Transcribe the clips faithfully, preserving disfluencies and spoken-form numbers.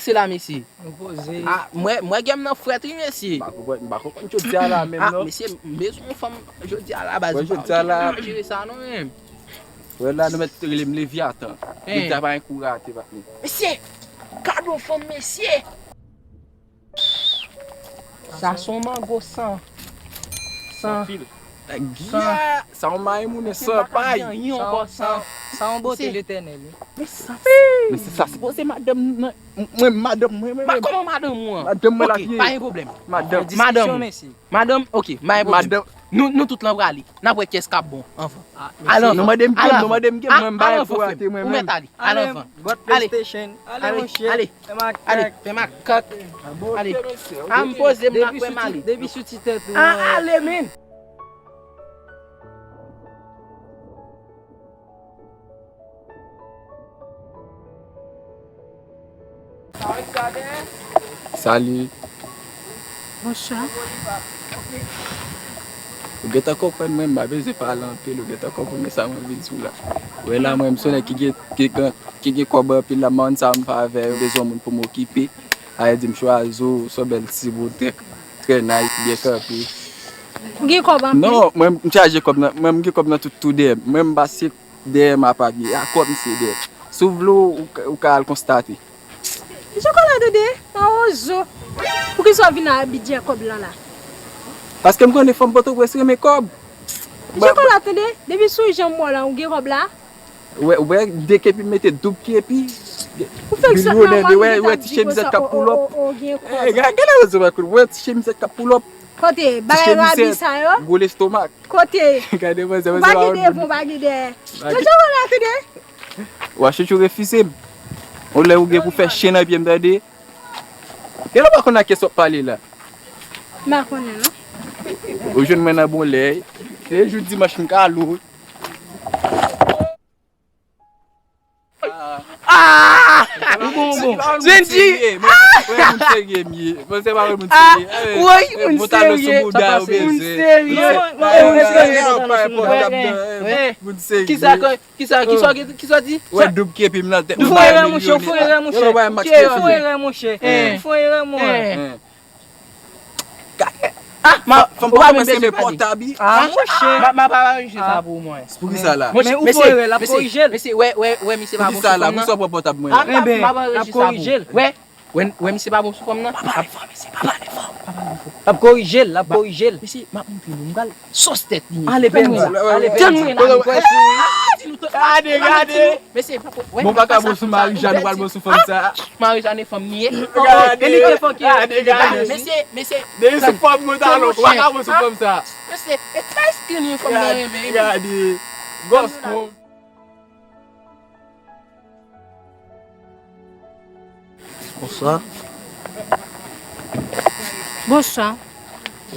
Se la, mesye. Nou poze. Ah, mwen, mwen gen m nan frèt, wi, mesye. M pa konprann, m pa konprann jodi a la menm, non. Ah, mesye, m bezwen yon fanm jodi a la, baz. Mwen, jodi a la, m pa jere sa, non, menm. Wè la, nou mèt rele m Levyatan. Hein. Jodi a pa gen kou rate, patnè. Mesye, gade yon fanm, mesye. Sa se yon mango san, san fil. Sa yon mayi moun san pay. Sa yon bote Letènèl, wi. Men sa, men se sa sipoze madanm nan. Mwen, madanm mwen, mwen. Kòman madanm ou an? Madanm mwen la. Ok, pa gen pwoblèm. Madanm. Madanm. Madanm, ok, pa gen pwoblèm. Nou, nou tout lan prale. N ap wè kiyès k ap bon anvan. Al anvan. Nou mande m game, nou mande m game, mwen m pa gen kou rate, mwen menm. Ou mèt ale. Al anvan. Ale. Ale, monchè. Ale, fè makak. Ale. Ah, m poze m la kwè m ale. Depi sou ti tèt ou. Ah, ale, men. Salut. Bonswa. Ou gentan konprann mwen, m pa bezwen pale anpil, ou gentan konprann sa mwen vin di w la. Wè la, mwen, m se yon nèg ki gen, ki gen, ki gen kòb anpil la, m pa konn sa m fè avè yo, bezwen moun pou m okipe. Sa vle di m chwazi w, se yon bèl ti bout, trè, trè nice, byen kanpe. Ou gen kòb anpil? Non, mwen, m chaje kòb nan, mwen, m gen kòb nan tout, tou dèyè m. Mwen, m pase dèyè m apa gen, a kòb misye dèyè. Si w vle, ou, ou ka al konstate. Chokola, tande, mawozo. Poukisa w vin abitye kòb lan la? Paske m konnen fanm Pòtoprens renmen kòb. Chokola, tande, depi sou jan m wè w la, ou gen kòb la? Wè, wè, de kepi, mete doub kepi. Ou fèk sot nan mòn, ou ta di konsa, o, o, o, gen kòb. Gade, gade rezon mwen kout, wè, ti chemizèt k ap pull up. Kote, bagay rabi sa yo? Gwo lestomak. Kote? Gade manzè, manzè pa gen devan, pa gen dèyè. Tande, chokola, tande. Wa chouchou refize m. Yon lè ou gen pou fè chen nan pye m, tande. Gen lè w pa konn ak kiyès w ap pale la. M pa konnen, non. Ou jwenn mwen nan bon lè. Se jou dimanch m ka lou. Ah! Ou bon, ou bon. Zenji! Mwen, mwen moun serye m ye. Mwen se pa moun serye. Ah! Woy, moun serye. Moun serye. Moun serye. Kisa, kisa, kisa, kisa w di? Wè doub kepi m nan tèt. Ou fon erè, monchè, ou fon erè, monchè. Ou fon erè, monchè. Ou fon erè, monchè. Ah, ma, fanm pa kòmanse men pòtab. Ah, monchè. Ma, ma pa aranje sa pou mwen. Poukisa la? Monchè, men ou fon erè, l ap korije l. Mesye, wè, wè, wè, misye pa bon sou fanm nan. Poukisa la? Poukisa w pran pòtab mwen la? Enben, l ap korije l. Wè, wè, wè, misye pa bon sou fanm nan. Pa pale fò, mesye, pa pale fò. L ap korije l, l ap korije l. Mesye, m ap montre nou, m pral sòs tèt li, mesye. Ale, pè mwen, ale, pè mwen. Tann mwen la, nou kwè sou. Gade, gade. Mesye, papa, wè. Bon, pa ka bon sou Marijàn, ou pral bon sou fanm sa. Marijàn e fanm li ye. Gade, gade, gade. Mesye, mesye. Depi sou fanm mwen talon, ou pa ka bon sou fanm sa. Mesye, e pa estil yon fanm nan renmen. Gade, gade. Gòs kon. Bonswa. Bonswa.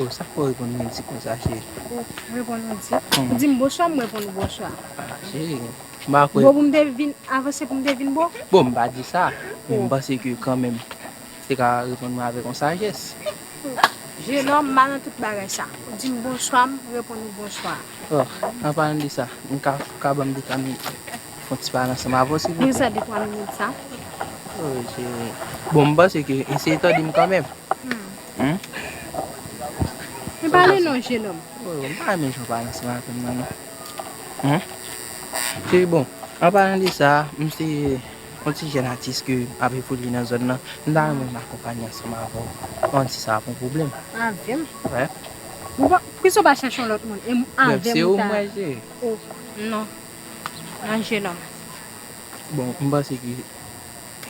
Oh, sa fè w reponn mwen di konsa, cheri? Oh, reponn ou di? Hmm. Ou di m bonswa, m reponn ou bonswa. Ah, cheri, m pa kwè. Bon, pou m te vin avanse, pou m te vin bon? Bon, m pa di sa, men m panse ke kanmenm, te ka reponn mwen avèk yon sajès. Jenòm, m pa nan tout bagay sa. Ou di m bonswa, m reponn ou bonswa. Oh, an palan de sa, m ka, ka ban m de twa minit fè yon ti pale ansanm avè w, silvouplè? Poukisa de twa minit sa? Oh, cheri. Bon, m panse ke eseye tande m kanmenm. Hmm. Hmm? Men pale non, jenòm. Oh, m pa renmen jan w pale ansanm avè m nan, non. Hmm? Cheri, bon, an palan de sa, m se yon ti jèn atis ke ap evolye nan zòn nan. M ta renmen m akonpaye ansanm avè w. Ou konn si sa ap yon pwoblèm? Avè m? Wè. Ou pa, poukisa w pa chèche yon lòt moun? E m, avè m ou ta. Se ou m wè, cheri. Oh, non. Nan jenòm. Bon, m panse ke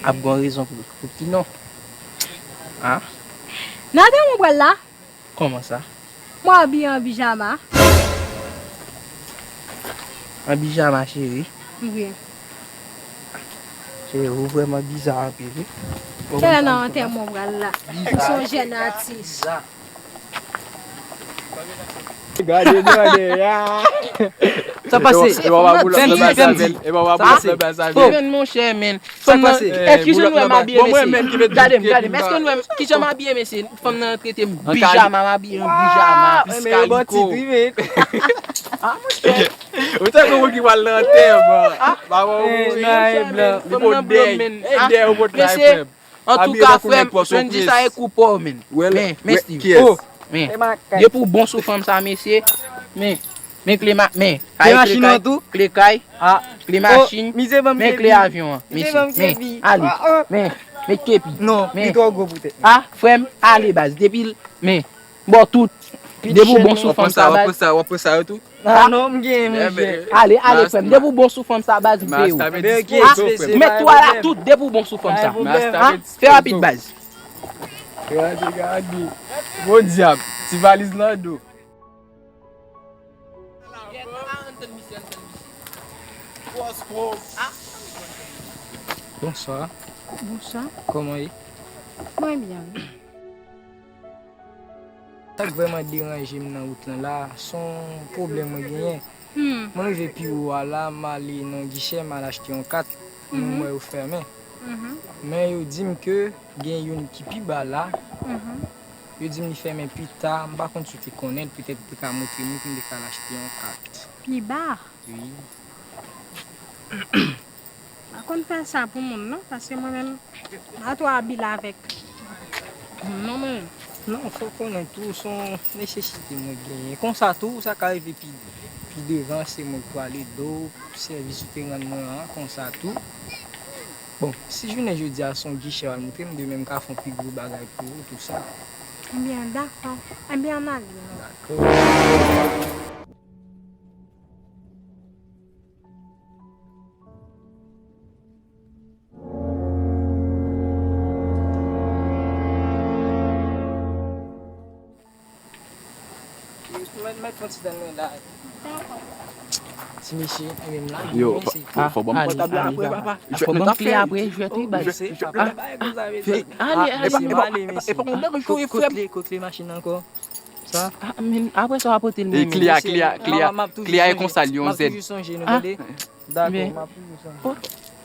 ap gen yon rezon pou, pou ki non. Ah? Nan atè mwen pral la. Kòman sa? Mwen abiye an bijama. An bijama, cheri? Wi. Cheri, ou vrèman biza anpil, wi. Kèlè nan antèman w pral la? Ou se yon jèn atis. Gade, gade, ya. Sa pase? Fè m di, fè m di. Sa pase? Oh. Monchè, men. Sa k pase? Èske nou wè m abiye, mesye? Gade m, gade m. Èske nou wè m, kijan m abiye, mesye? Fanm nan trete m bijama, m abiye an bijama, piskaliko. Ah, monchè. Ou tankou moun ki pral nan antèman. Papa w mouri. Fanm nan blan, men. E dèyè ou pot la, frè m. Antouka, frè m, Fendi sa e kou pa w, men. Men, men, Steve. Men, depi w bon sou fanm sa, mesye. Men, men kle ma-, men, sa e kle kay, kle kay, kle machin, men kle avyon an, mesye. Men, ale, men, met kepi. Men, a, frè m, ale, baz. Depi l, men, bò tout. Depi w bon sou fanm sa, baz. W ap pran sa yo tou? Ah, non, m gen, men, ale, ale, frè m. Depi w bon sou fanm sa, baz, m peye w. Mèt twa la tout, depi w bon sou fanm sa. Fè rapid, baz. Gade, gade. Bon dyab, ti valiz nan do. Bonswa. Bonswa. Kòman ye? Mwen byen, wi. Sa k vrèman deranje m nan wout lan la, se yon pwoblèm mwen genyen. Hmm. Mwen rive pi wo a la, m ale nan gichè, m al achte yon kat, men mwen yo fèmen. Mhm. Men yo di m ke gen youn ki pi ba la. Mhm. Yo di m li fèmen pi ta, m pa konn si w te konnen l, petèt ou te ka montre m pou m te ka al achte yon kat. Pi ba? Wi. Pa konn fè sa pou moun non, paske mwen menm, m pa twò abile avèk moun non mwen menm. Non, fò w konnen tou, se yon nesesite mwen genyen. Konsa tou, sa ka rive pi, pi devan, se mwen k prale do, sèvis ou te rann mwen an, konsa tou. Bon, si jounen jodi a se yon gichè w al montre m, demen m ka fè yon pi gwo bagay pou ou, tou sa. Ebyen, dakò. Ebyen, ann ale non. Dakò. Mèt, mèt fè ti tann mwen la. Ti mesye, e menm la. Yo, fò, fò, fò ban m pòtab la apre, papa. Fò ban m kle apre, jwèt wi, baz. Ale, ale, ale, mesye. Kot kle, kot kle machin ankò? Sa? Ah, men apre sa w a pote l menm. Kle a, kle a, kle a, kle a e konsa l yon zèd. M ap toujou sonje nou, tande. Dakò, m ap toujou sonje. Oh,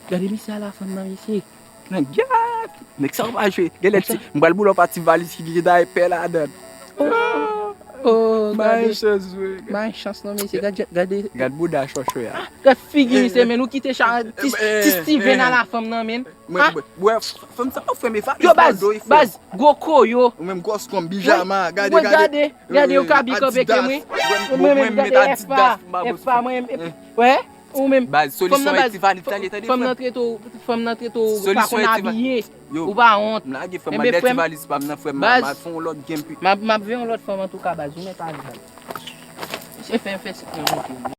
gade misye a la fanm nan, mesye. Nan gyat! Nèg sa w pa jwe. Genlè ti, m pral boule w pa ti valiz ki gen dayè pè ladan l. Oh, gade. Malchans non, mesye. Gade, gade. Gad bouda chòchò a. Gad figi misye, men ou kite ti, ti Steven a la fanm nan, men. Mwen, mwen, fanm sa pa frè m e valiz nan do, e frè. Yo, baz, baz, gwo koyo. Ou menm gwòs kòm bijama, gade, gade. Gade, yo ka big up eke mwen. Mwen menm gade F A, F A, mwen, wè, ou menm. Baz, solisyon e ti valiz, tande, tande, frè m. Fanm nan trete w, fanm nan trete w, ou pa konn abiye, ou pa wont. M lage frè m, m al dèyè ti valiz pa m nan, frè m, m al fè yon lòt game pi. M ap, m ap veye yon lòt fanm antouka, baz, ou mèt ale, baz. Misye fè m fè sik nan monte.